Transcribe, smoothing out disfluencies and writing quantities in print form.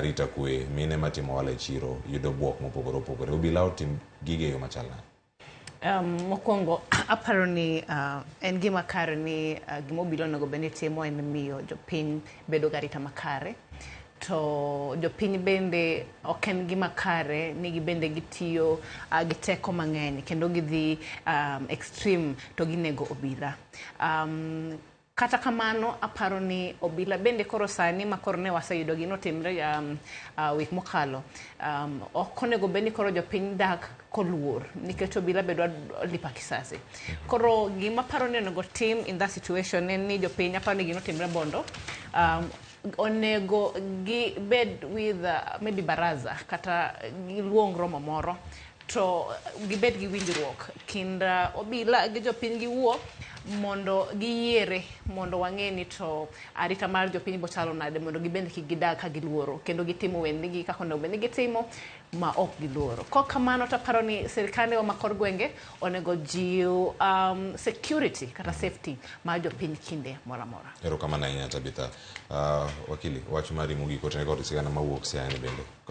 Arita kwe, mine matimo ohala e chiro yudo buok mopogore opogore. Obila otim gige e yo machal nade? Mokwongo aparo ni en gima kare ni gima obila onego bed ni timo en miyo jopiny bedo gi arita makare. To jopiny bende ok en gima kare ni gibende gitiyo gi teko mang'eny kendo gidhi extreme to ginego obila. Kata kamano aparo ni obila bende koro sani ma koro ne waseyudo gino timre wik mokalo, ok onego bed ni koro jopiny dak koluor nikech obila be dwa lipa kisasi. Koro gima aparo ni onego tim in that situation en ni jopiny, aparo ni gino timre Bondo, onego gibed with maybe baraza kata giluong romo moro to gibed gi winjruok kind obila gi jopiny, giwuo mondo giyiere mondo wang'e ni to arita mar jopiny bochalo nade, mondo gibed kik gidag ka giluoro kendo gitimo wendegi kaka onego bed ni gitimo ma ok giluoro. Kok kamano to aparo ni sirkande wa ma kor gwenge onego jiw security kata safety mar jopiny kinde moro amora. Erokamano ahinya, Tabitha. Wakili, wach mari mogik otenore kod sigana mawuok Siaya ni bende.